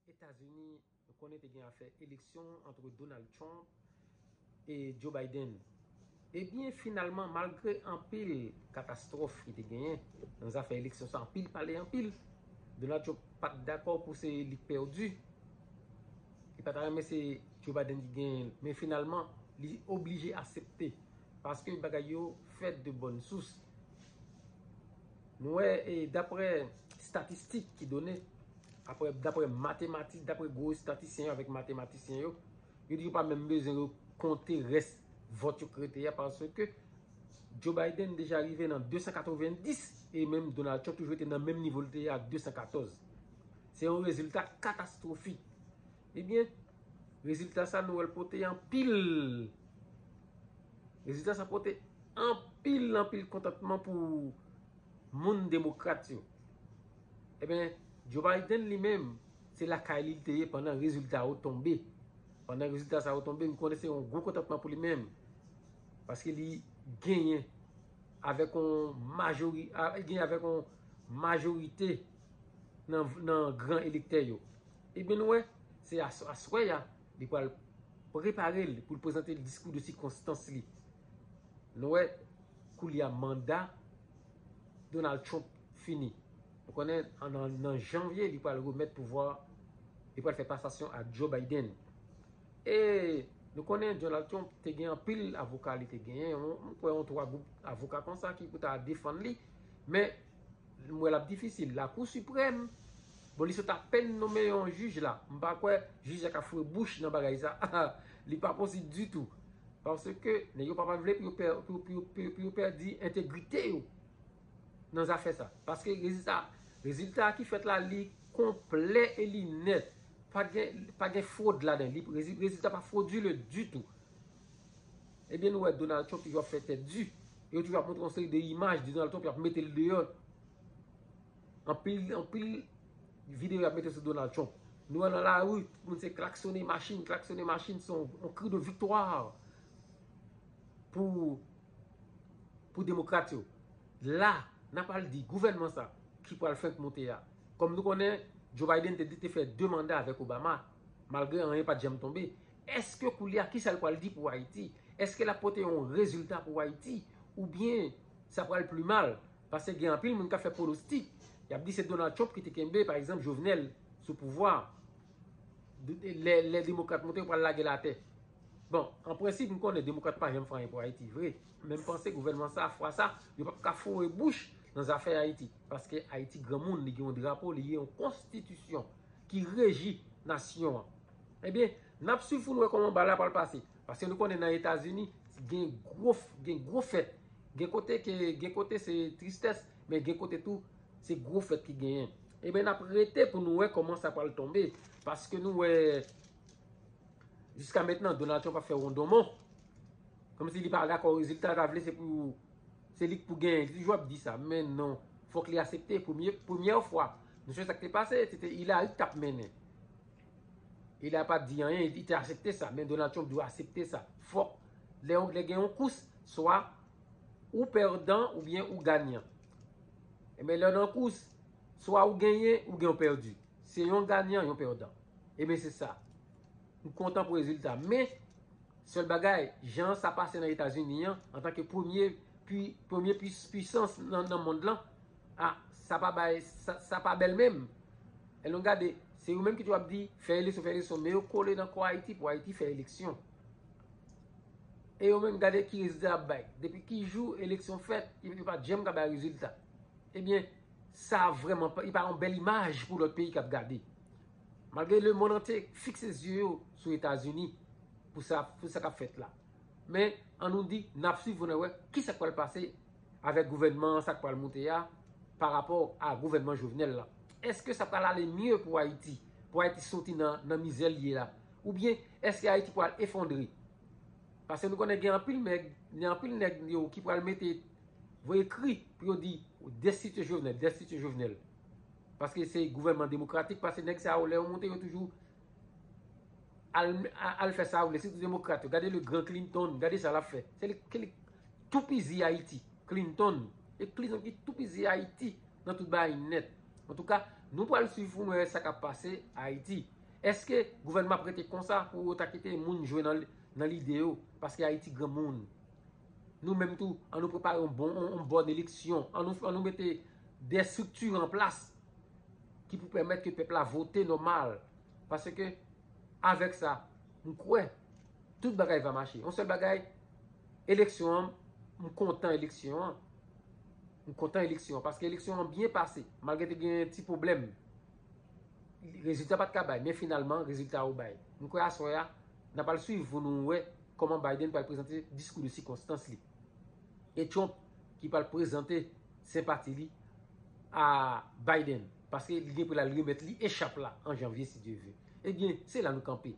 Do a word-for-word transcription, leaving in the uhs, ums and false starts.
Etazini, nou konnen te gen afè eleksyon antre Donald Trump e Joe Biden. Ebyen, finalman, malgre anpil katastwòf ki te genyen nan zafè eleksyon sa, anpil pale anpil, Donald Trump pa t dakò pou se li k pèdi. Li pa ta renmen se Joe Biden ki genyen, men finalman, li oblije aksepte paske bagay yo fèt de bòn sous. Nou wè, e, daprè statistik ki donnen, apre, daprè matematik, daprè gwo estatisyen yo avèk matematisyen yo, yo di yo pa menm bezwen yo konte rès vòt yo k rete a, paske Joe Biden deja rive nan de san katrevenndis e menm Donald Trump toujou rete nan menm nivo l te ye a, de san katòz. Se yon rezilta katastwofik. Ebyen, rezilta sa nou wè l pote anpil. Rezilta sa pote anpil, anpil kontantman pou moun demokrat yo. Ebyen, Joe Biden li menm, se lakay li l te ye pandan rezilta yo tonbe. Pandan rezilta sa yo tonbe, m konnen se yon gwo kontantman pou li menm. Paske li genyen avèk yon majori, a, genyen avèk yon majorite nan, nan gran elektè yo. Ebyen, nou wè, se as-, aswè a, li pral prepare l pou l prezante diskou de sikonstans li. Nou wè, koulye a manda Donald Trump fini. Nou konnen, an, nan, nan janvye, li pral remèt pouvwa, li pral fè pasasyon a Joe Biden. E nou konnen Donald Trump te gen anpil avoka li te genyen, m kwè yon twa gwoup avoka konsa ki pou ta defann li. Men, m wè l ap difisil. Lakou Siprèm, bon, li sot apèn nonmen yon jij la. M pa kwè jij la ka foure bouch nan bagay sa. Li pa posib ditou. Paske nèg yo pa pral vle pou yo pè-, pou, pou, pou, pou yo pèdi entegrite yo nan zafè sa. Paske rezilta, rezilta ki fèt la, li konplè e li nèt. Pa gen, pa gen fwod ladan. Li, rezi-, rezilta pa fwodile ditou. Ebyen, nou wè Donald Trump toujou ap fè tèt di. Yo toujou ap montre yon seri de imaj de Donald Trump, y ap mete l deyò. Anpil, anpil videyo y ap mete sou Donald Trump. Nou wè nan lari, moun se klaksonnen machin, klaksonnen machin, se yon, yon kri de viktwa pou, pou demokrat yo. La, n ap al di gouvènman sa ki pral fenk monte a. Kòm nou konnen, Joe Biden te di te fè de manda avèk Obama, malgre anyen pa t janm tonbe. Èske koulye a, kisa l pral di pou Ayiti? Èske l ap pote yon rezilta pou Ayiti? Oubyen sa pral pi mal? Paske gen anpil moun k ap fè pwonostik. Y ap di se Donald Trump ki te kenbe, pa egzanp, Jovenel sou pouvwa. Lè, lè demokrat monte, yo pral lage l atè. Bon, an prensip, m konnen demokrat pa janm fè anyen pou Ayiti, vre. Men m panse gouvènman sa, fwa sa, yo p ap ka foure bouch nan zafè Ayiti. Paske Ayiti granmoun, li gen yon drapo, li gen yon konstitisyon ki reji nasyon an. Ebyen, n ap swiv pou n wè kòman bagay la pral pase. Paske nou konnen nan Etazini, gen gwo, gen gwo fèt. Gen kote ke, gen kote se tristès, men gen kote tou, se gwo fèt ki genyen. Ebyen, n ap rete pou nou wè kòman sa pral tonbe. Paske nou wè, jiska mentnan, Donald Trump ap fè wondonmon. Kòmsi li pa dakò rezilta, ta vle se pou, se li k pou genyen. Li toujou ap di sa, men non, fòk li aksepte. Premye, premyè fwa, nou sonje sa k te pase, se te Hillary k t ap mennen. Hillary pa t di anyen, li te aksepte sa, men Donald Trump dwe aksepte sa. Fòk, lè, lè gen yon kous, swa ou pèdan oubyen ou ganyan. Ebyen, lè w nan kous, swa ou genyen oubyen ou pèdi. Se yon ganyan, yon pèdan. Ebyen, se sa. M kontan pou rezilta. Men, sèl bagay, jan sa pase nan Etazini an, antanke premye, pi, premye pis-, pisans nan, nan mond lan, a, sa pa bay, sa, sa pa bèl menm. E nou gade, se yo menm ki toujou ap di, fè eleksyon, fè eleksyon, men yo kole nan kò Ayiti pou Ayiti fè eleksyon. E yo menm gade ki rezilta y ap bay. Depi ki jou eleksyon fèt, yo, yo pa t janm ka bay rezilta. Ebyen, sa vrèman pa, li pa yon bèl imaj pou lòt peyi k ap gade. Malgre lemonn antye fikse zye yo sou Etazini pou sa, pou sa k ap fèt la. Men, an nou di, n ap swiv pou n wè kisa k pral pase avèk gouvènman an, sa k pral monte a, pa rapò a gouvènman Jovenel la. Èske sa pral ale mye pou Ayiti? Pou Ayiti soti nan, nan mizè l ye la? Oubyen, èske Ayiti pral efondre? Paske nou konnen gen anpil nèg, gen anpil nèg yo ki pral mete, voye kri pou yo di, destitye Jovenel, destitye Jovenel. Paske se gouvènman demokratik, paske nèg sa yo, lè yo monte, yo toujou al, al fè sa yo vle, sitou demokrat yo. Gade le gran Clinton, gade sa l ap fè. Se li, ke li toupizi Ayiti, Clinton. E Clinton ki toupizi Ayiti nan tout bagay nèt. Antouka, nou pral swiv pou nou wè sa k ap pase Ayiti. Èske gouvènman ap rete konsa pou yo ta kite moun jwe nan, nan lide yo? Paske Ayiti granmoun. Nou menm tou, an nou prepare yon bon, yon, yon bòn eleksyon. An nou, an nou mete de estrikti an plas ki pou pèmèt ke pèp la vote nòmal. Paske, avèk sa, m kwè, tout bagay va mache. Yon sèl bagay, eleksyon an, m kontan eleksyon an. M kontan eleksyon an, paske eleksyon an byen pase. Malgre te gen ti pwoblèm, rezilta pa t ka bay, men finalman, rezilta yo bay. M kwè aswè a, n ap al swiv pou nou wè kòman Biden pral prezante diskou de sikonstans li. E Trump ki pral prezante senpati li a Biden. Paske li gen pou l al remèt li echap la an janvye, si Dye vle. Ebyen, se la nou kanpe.